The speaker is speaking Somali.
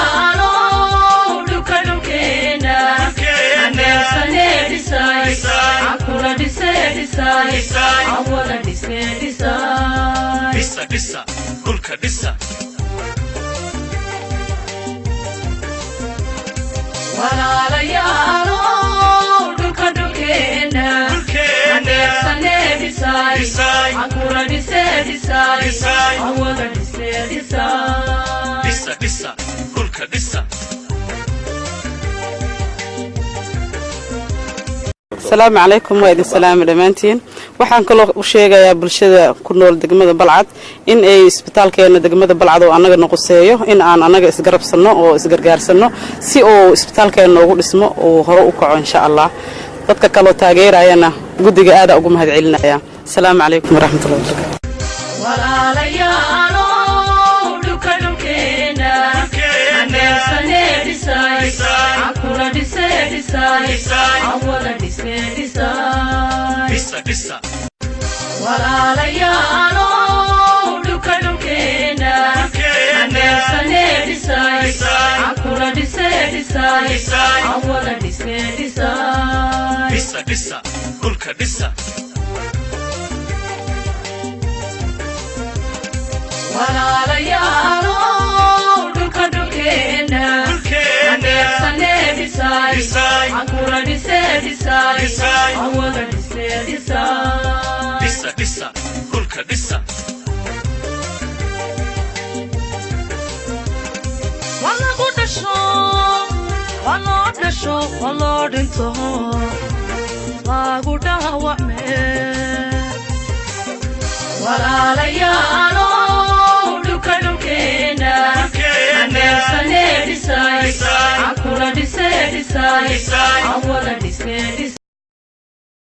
Walaalayaalow, dhulka dhulkeena ameersanee dhisay, cankula dhisee dhisay, cawada dhisee dhisay. Dhisa, dhisa dhulka, dhisa. Walaalayaalow, dhulka dhulkeena ameersanee dhisay, cankula dhisee dhisay, cawada dhisee dhisay. Dhisa, dhisa dhulka, dhisa. Asalaamu calaykum, waa idin salaami dhammaantiin. Waxaan kaloo u sheegayaa bulshada ku nool degmada Balcad in ay isbitaalkeena degmada Balcad oo annaga noquseeyo in aan annaga isgarabsanno oo isgargaarsanno si uu isbitaalkeena noogu dhismo uu hore u kaco, insha Allah. Dadka kaloo taageerayana guddiga aada ugu mahad celinaya. Asalaamu calaykum waraxmatullahi wabarakatu. Walaalayaalow, dhulka dhulkeena ameersanee dhisay, cankula dhisee dhisay, cawada dhisee dhisay. Dhisa, dhisa. Walaalayaalow, dhulka dhulkeena ameersanee dhisay, cankula dhisee dhisay, cawada dhisee dhisay. Dhisa, dhisa dhulka, dhisa. Walaalayaalow, dhulka dhulkeena ameersanee dhisay, cankula dhisee dhisay, cawada dhisee dhisay. Dhisa, dhisa dhulka, dhisa. Waa lagu dhasho, waa loo dhasho, waa loo dhinto, lagu dhaawacme. Walaalayaalow, dhulka dhulkeena ameersanee dhisay, cankula dhisee dhisay, cawada